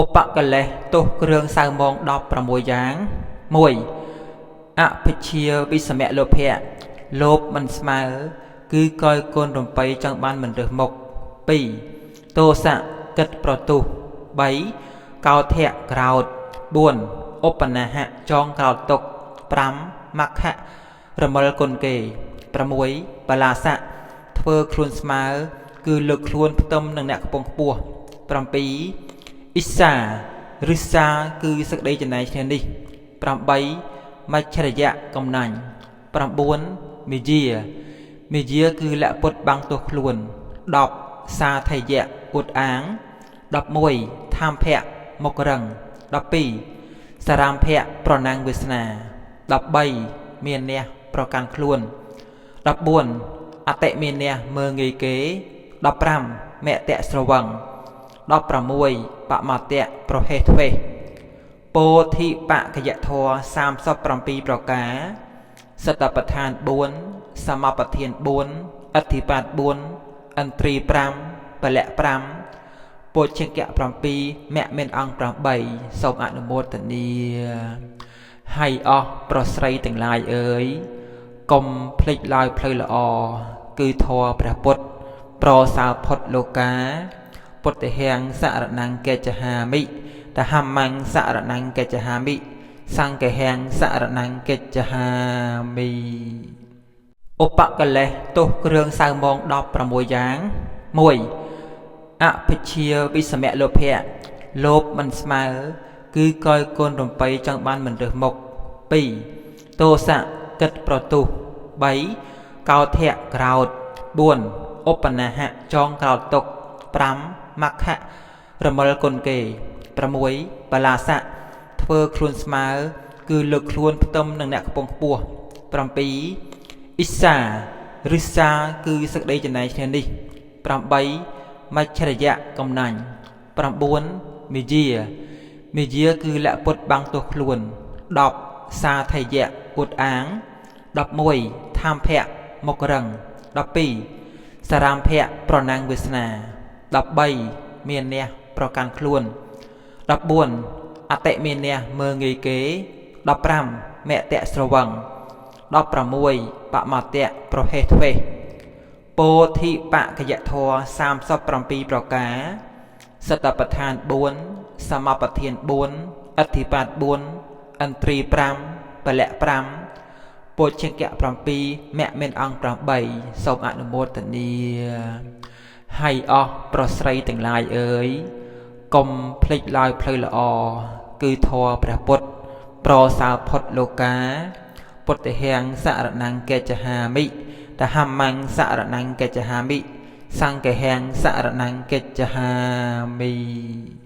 ឧបកិលេសទោសគ្រឿងសៅហ្មង16យ៉ាង1អភិជាវិសមៈលោភៈលោភមិនស្មើគឺកយគុណរំបីចង់បានមិនរើសមុខ2ទោសៈគិតប្រទុះ3កោធៈក្រោត4ឧបនហៈចងក្រោតទុក5មគ្គរមិលគុណគេ6បលាសៈធ្វើខ្លួនស្មើគឺលើកខ្លួនផ្ទឹមនឹងអ្នកខ្ពង់ខ្ពស់7អ៊ីសាឬសាគឺសក្តីចំណែកឈ្នះនេះ8មច្ឆរិយៈកំណាញ់9មេយាមេយាគឺលពុតបាំងទោសខ្លួន10សាធយៈអួតអាង11ធម្មភៈមុខរឹង12សារមភៈប្រណាំងវាសនា13មានះប្រកាន់ខ្លួន14អតិមានះមើងាយគេ15មតៈស្រវឹង16បមតៈប្រហេសធ្វេសពោធិបកយធរ37ប្រការសតបដ្ឋាន4សមបធាន4អធិបាត4ឥន្ទ្រី5ពលៈ5ពុជង្គៈ7មគ្គមានអង្គ8សូមអនុមោទនាហើយអស់ប្រុសស្រីទាំងឡាយអើយកុំភ្លេចឡើយផ្លូវល្អគឺធម៌ព្រះពុទ្ធប្រសើរផុតលោកាពុទ្ធហੰសរណង្កិច្ចហាមិតហម្មੰសរណង្កិច្ចហាមិសង្ឃហੰសរណង្កិច្ចហាមិឧបកិលេសទោសគ្រឿងសៅហ្មង16យ៉ាង1អភិជាវិសមៈលោភៈលោភមិនស្មើគឺកយគុណរំបីចង់បានមិនរើសមុខ2ទោសៈគិតប្រទុះ3កោធៈក្រោត4ឧបនហៈចងក្រោតទុក5មគ្គរមិលគុណគេ6បលាសៈធ្វើខ្លួនស្មើគឺលើកខ្លួនផ្ទឹមនឹងអ្នកខ្ពង់ខ្ពស់7អ៊ីសាឬសាគឺសក្តីចំណែកឈ្នះនេះ8មច្ឆរិយៈកំណាញ់9មេយាមេយាគឺលពុតបាំងទោសខ្លួន10សាធយៈអួតអាង11ធម្មភៈមុខរឹង12សារមភៈប្រណាំងវាសនា13មានះប្រកាន់ខ្លួន14អតិមានះមើងាយគេ15មតៈស្រវឹង16បមតៈប្រហេសធ្វេសពោធិបកយធរ37ប្រការសតបដ្ឋាន4សមបធាន4អធិបាត4ឥន្ទ្រី5ពលៈ5ពុជង្គៈ7មគ្គមានអង្គ8សូមអនុមោទនាហើយអស់ប្រុសស្រីទាំងឡាយអើយកុំភ្លេចឡើយផ្លូវល្អគឺធម៌ព្រះពុទ្ធប្រសើរផុតលោកាពុទ្ធហੰសរណង្កិច្ចហាមិតហម្មੰសរណង្កិច្ចហាមិសង្ឃហੰសរណង្កិច្ចហាមិ។